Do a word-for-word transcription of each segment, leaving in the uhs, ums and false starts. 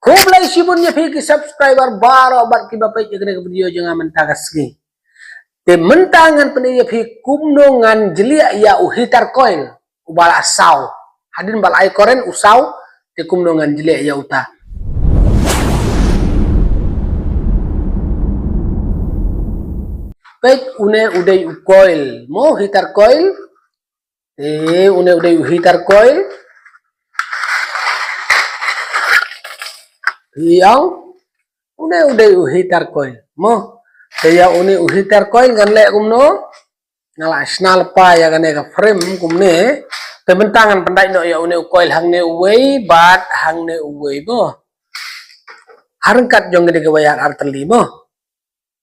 Khublei shibun ïa phi ki subscriber baroh bad kiba peit ïa kane ka video jong nga mynta ka sngi. Te mynta ngan pyni ïa phi kumno ngan jliah ïa u heater coil uba la saw. Hadien ba la ai current u saw, te kumno ngan jliah ïa uta. Peit, une u dei u coil, mo, heater coil. Te une u dei u heater coil. Ïa, une u dei u heater coil, mo. Te ïa une u heater coil ngan leh kumno? Nga la shna lypa ïa kane ka frame kumne. Te mynta ngan pyndait noh ïa une u coil hangne uwei bad hangne uwei, mo, ha ryngkat jong kine ki wire artylli, mo,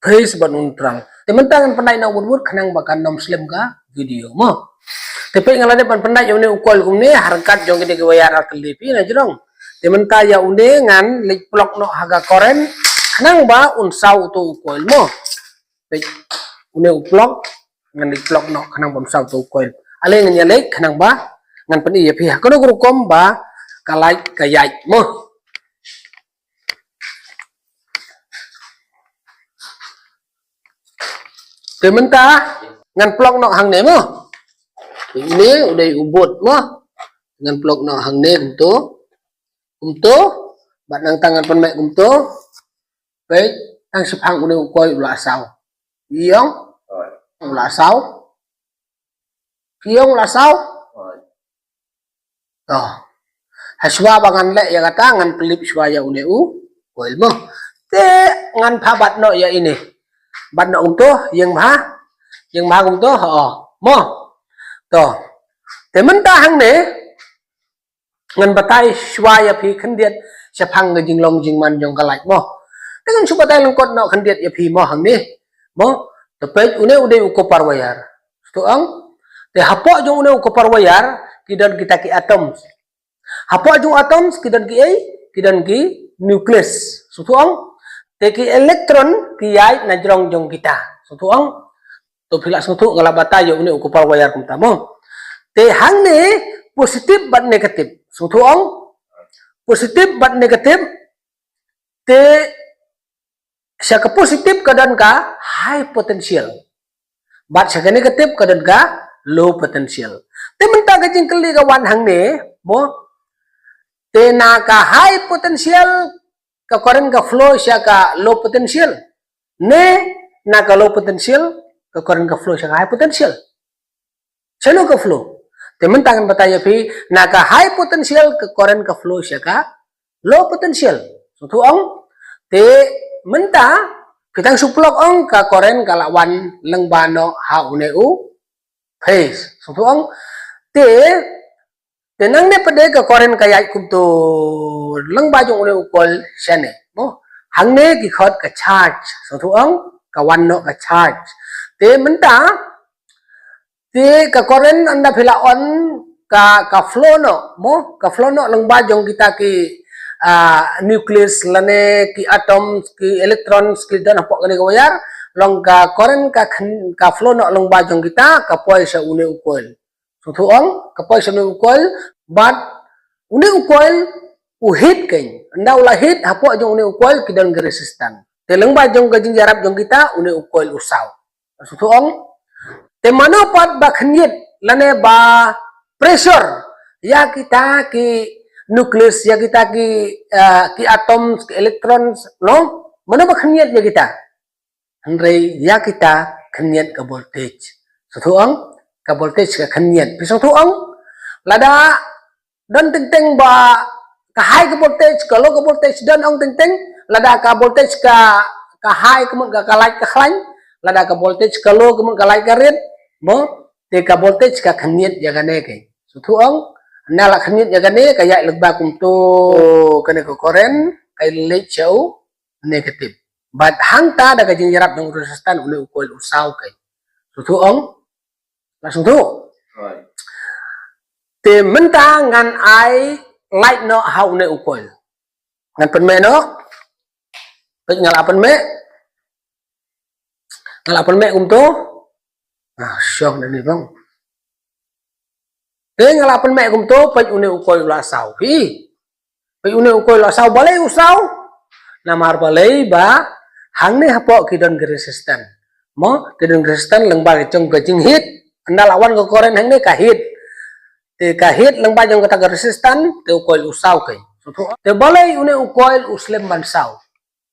phase bad neutral. Te mynta ngan pyndait noh wut wut khnang ba kan ym slem ka video, mo. Te peit, nga la dep ban pyndait ïa une u coil kumne ha ryngkat jong kine ki wire artylli, phi na jrong. Te mynta ïa une ngan leit plug noh ha ka current khnang ba un saw uto u coil, mo. Peit, une u plug, ngan leit plug noh khnang ba un saw uto u coil. Ale ngan ïa leit khnang ba ngan pyni ïa phi ha kano ka rukom ba ka light ka ïaid, mo. Te mynta ngan plug noh hangne, mo. Une u dei u board, mo. Ngan plug noh hangne kumto, kumto. Bad nangta ngan pynmih kumto. Peit, tang shaphang une u coil u la saw. Ïa, u la saw. Ïa, u la saw. To. Hashwa ba ngan leh ïa kata, ngan pynlip shwa ïa une u coil, mo. Te ngan phah bat noh ïa ine. Bat noh kumto, ïeng bha. Ïeng bha kumto, ho, mo. To. Te mynta hangne ngan batai shwa ïa phi khyndiat shaphang ka jinglong jingman jong ka light, mo. Te ngan shu batai lyngkot noh khyndiat ïa phi, mo, hangne, mo. Te peit, une u dei u copper wire. Sngewthuh ong? Te hapoh jong une u copper wire ki don kita ki atoms. Hapoh jong atoms ki don kiei? Ki don ki nucleus. Sngewthuh ong? Te ki electron ki ïaid na jrong jong kita. Sngewthuh ong? To phi lah sngewthuh, nga la batai ïa une u copper wire kumta, mo. Te hangne positive bad negative. Sngewthuh ong? Positive bad negative. Te sha ka positive ka don ka high potential. Bad sha ka negative ka don ka low potential. Te mynta ka jingkylli ka wan hangne, mo. Te na ka high potential ka current ka flow sha ka low potential, ne na ka low potential ka current ka flow sha ka high potential? Shano ka flow? Te mynta ngan batai ïa phi, na ka high potential ka current ka flow sha ka low potential. Sngewthuh ong? Te mynta phi tang shu plug ong ka current ka la wan lyngba noh ha une u phase. Sngewthuh ong? Te, te nangne pat de ka current ka ïaid kumto lyngba jong une u coil shane, mo. Hangne ki khot ka charge. Sngewthuh ong? Ka wan noh ka charge. Te mynta te ka current ynda phi la on ka, ka flow noh, mo, ka flow noh lyngba jong kita ki, ah, nucleus lane ki atoms, ki electrons ki don hapoh kane ka wire, long ka current ka khen-, ka flow noh lyngba jong kita, ka poi sha une u coil. Sngewthuh ong? Ka poi sha une u coil, bad une u coil u heat kein. Ynda u la heat, hapoh jong une u coil ki don ka resistance. Te lyngba jong ka jingïarap jong kita, une u coil u saw. Sngewthuh ong? Te mano pat ba khyndiat lane ba pressure ïa kita ki nucleus, ïa kita ki, eh, ki atoms, ki electrons, no? Mano ba khyndiat ïa kita? Hynrei ïa kita khyndiat ka voltage. Sngewthuh ong? Ka voltage ka khyndiat. Phi sngewthuh ong? Lada don teng teng ba ka high ka voltage, ka low ka voltage, don ong teng teng, lada ka voltage ka, ka high ka mut ka, ka light ka khlaiñ, lada ka voltage ka low ka mut ka light ka rit, mo, te ka voltage ka khyndiat ïa kane kein. Sngewthuh ong? Ynda la khyndiat ïa kane ka ïaid lyngba kumto, kane ka current ka leit sha u negative. Bad hangta da ka jingïarap jong u resistance une u coil u saw kein. Sngewthuh ong? La sngewthuh? Te mynta ngan ai light noh ha une u coil. Ngan pynmih noh. Peit, nga la pynmih. Nga la pynmih kumto. Ah, shong da ni bang. Te nga la pynmih kumto, peit une u coil u la saw. Phi. Peit une u coil u saw, balei u saw? Namar balei ba hangne hapoh ki don ki resistant. Mo, ki don ki resistant lyngba ki jong ka jingheat. Ynda la wan ka current hangne ka heat. Te ka heat lyngba jong kata ka resistant, te u coil u saw keiñ. Te balei une u coil u slem ban saw?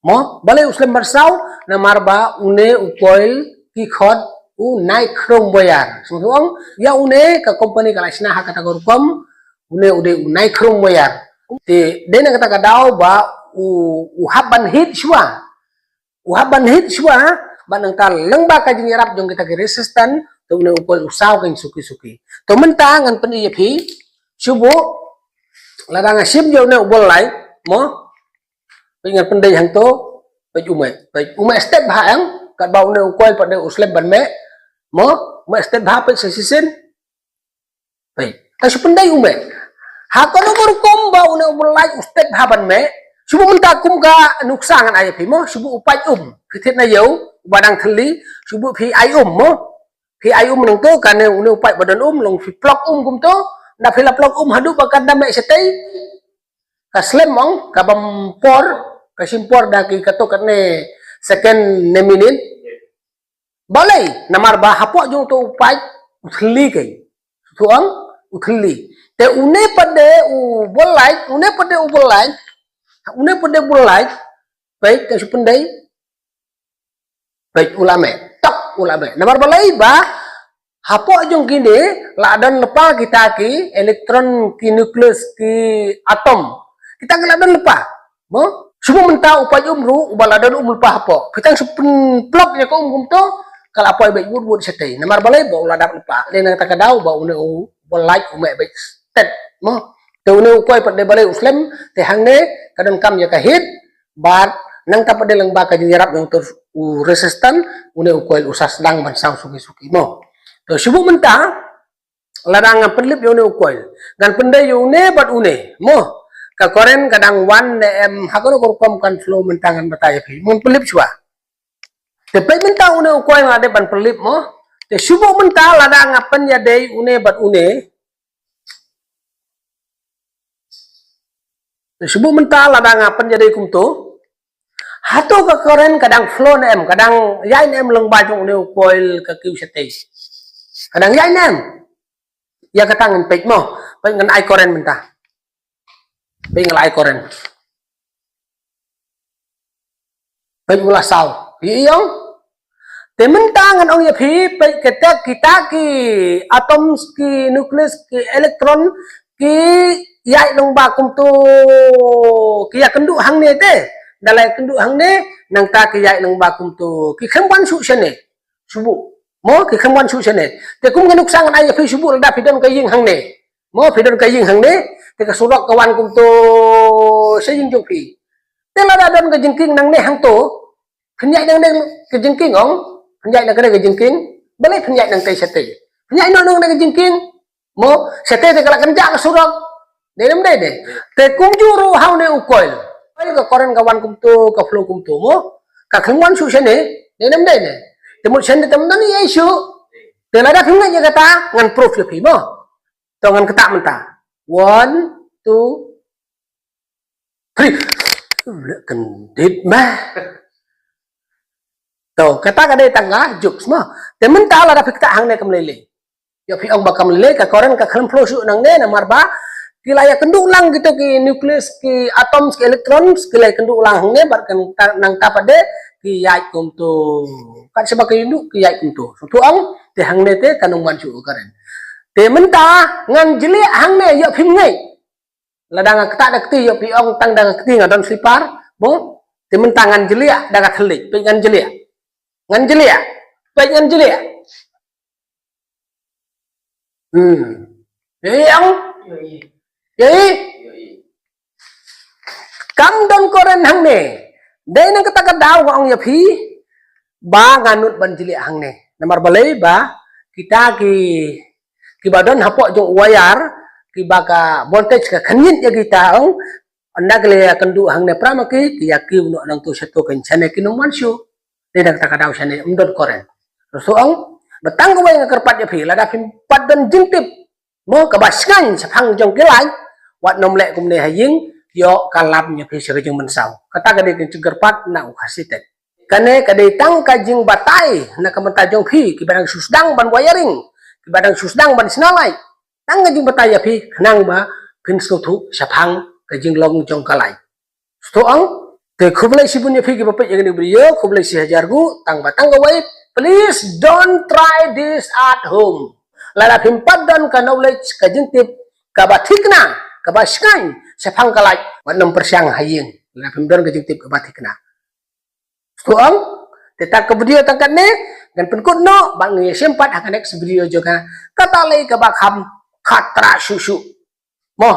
Mo, balei u slem ban saw? Namar ba une u coil ki khot u nichrome wire. Sngewthuh ong, ïa une ka company ka la shna ha kata ka rukom, une u dei u nichrome wire. Te dei na kata ka daw ba u, u hap ban heat shuwa. U hap ban heat shuwa, ba nangta lyngba ka jingïarap jong kita ki resistant, te une u coil u saw keiñ suki suki. To mynta ngan pyni ïa phi, shu buh, lada nga shim ïa une u ball light, mo, peit ngan pyndei hangto, peit u meh, peit u meh step bha eng, katba une u coil pat de u slem ban meh, mo, u meh step bha peit sa shisien. Peit, ta shu pyndei u meh. Ha kano ka rukom ba une u ball light u step bha ban meh, shu buh mynta kum ka nuksa ngan ai phi mo, shu buh u paip um, phi thied na ïew, uba dang thylli, shu buh phi ai um mo. Phi ai um nangto kane une u paip ba don um, long phi plug um kumto, ynda phi la plug um haduh ba kan da meh shatei. Ka slem ong, ka bym por, ka shim por da ki katto katne second ne minit. Balei, namar ba hapoh jong uto u paip u thylli keiñ. Sngewthuh ong, u thylli. Te une pat de u ball light, une pat de u ball light, une pat de ball light, peit ka shu pyndei. Peit u la meh, tok u la meh. Namar balei ba hapoh jong kine la don lypa kita ki electron, ki nucleus, ki atom. Kita ki la don lypa. Mo? Shu buh mynta u paip um ruh uba la don um lypa hapoh. Phi tang shu pynplug ïa ka um kumto, ka la poi beit wut wut shatei. Namar balei ba u la dap lypa. Dei na kata ka daw ba une u ball light u meh beit stet. Mo? Te une u coil pat de balei u slem, te hangne ka donkam ïa ka heat, bad nangta pat de lyngba ka jingïarap jong uto u resistant, une u coil u sa sdang ban saw suki suki mo. To shu buh mynta, lada ngan pynlip ïa une u coil, ngan pyndei ïa une bad une mo, ka current ka dang wan ne em, ha kano ka rukom kan flow mynta ngan batai ïa phi. Ngan pynlip shuwa. Te peit mynta une u coil nga dei ban pynlip mo. Te shu buh mynta lada nga pynïadei une bad une. Te shu buh mynta lada nga pynïadei kumto. Hato ka current ka dang flow ne em, ka dang ïaid ne em lyngba jong une u coil ka kiew shatei. Ka dang ïaid ne em. Ïa kata ngan peit mo, peit ngan ai current mynta. Peit ngan ai current. Peit u la saw. Ïa ïong. Te mynta ngan ong ïa phi, peit kita, kita ki atoms, ki nucleus, ki electron, ki ïaid lyngba kumto, ki ïakynduh hangne te. Ynda la ïakynduh hangne, nangta ki ïaid lyngba kumto. Ki khlem wan shuh shane. Shu buh. Mo, ki khlem wan shuh shane. Te kum ka nuksa ngan ai ïa phi shu buh lada phi don ka ïing hangne. Mo, phi don ka ïing hangne, te ka surok ka wan kumto sha ïing jong phi. Te lada don ka jingkieng nangne hangto, phin ïaid nangne ka jingkieng ong, phin ïaid nangne ka jingkieng, balei phin ïaid nangtei shatei. Phin ïaid noh nangne ka jingkieng, mo, shatei te ka la kynjah ka surok. Dei ne ym dei de. Te kumjuh ruh ha une u coil. Coil ka current ka wan kumto, ka flow kumto mo. Ka khlem wan shuh shane, dei ne ym dei de. Te mut shane te ym don ei ei shuh. Te lada phim ngeit ïa kata, ngan proof ïa phi mo. To ngan ktah mynta. One, two, three. Leh kyndit mah. To, kata ka dei tang ka jokes mo. Te mynta lada phi ktah hangne kam lei lei. Ïoh phi ong ba kam lei lei, ka current ka khlem flow shuh nangne namar ba ki la ïakynduh lang kito ki nucleus, ki atoms, ki electrons, ki la ïakynduh lang hangne bad kan ta-, nangta pat de ki ïaid kumto. Kat shaba ki ïakynduh ki ïaid kumto. Sngewthuh ong, te hangne te kan ym wan shuh u current. Te mynta ngan jliah hangne, ïoh phim ngeit. Lada nga ktah da kti, ïoh phi ong tang da ka kti, nga don slipar, mo. Te mynta ngan jliah da ka thylliej, peit ngan jliah. Ngan jliah. Peit ngan jliah. Hmm. Ïa ong. Ïa. Kam don current hangne. Dei na kata ka daw nga ong ïa phi ba nga nud ban jliah hangne. Namar balei ba kita ki, kiba don hapoh jong wire, kiba ka voltage ka khynñiat ïa kita ong, ynda ki la ïakynduh hangne para ma ki, ki ïakiew noh nangto shato, kan shane kin ym wan shuh. Dei na kata ka daw shane ym don current. Sngewthuh ong, ba tang kawei nga kyrpad ïa phi, lada phim pat don jingtip mo, kaba shngaiñ shaphang jong ki light, wat nym leh kumne ha ïing, ïoh ka lap ïa phi sha ka jingmynsaw. Kata ka dei ka jingkyrpad na u Khasi Tech. Kane ka dei tang ka jingbatai na ka bynta jong phi kiba dang shu sdang ban wiring, kiba dang shu sdang ban shna light. Tang ka jingbatai ïa phi khnang ba phin sngewthuh shaphang ka jinglong jong ka light. Sngewthuh ong? Te khublei shibun ïa phi kiba peit ïa kane ka video, khublei shi hajar nguh, tang ba tang kawei, please don't try this at home. Lada phim pat don ka knowledge, ka jingtip kaba thikna, kaba shngaiñ shaphang ka light, wat nym pyrshang ha ïing lada phim don ka jingtip kaba thikna. Sngewthuh ong? Te tang ka video tang katne, ngan pynkut noh, bad ngin ïashem pat ha ka next video jong nga. Kata lei kaba kham khatra shuh shuh. Mo.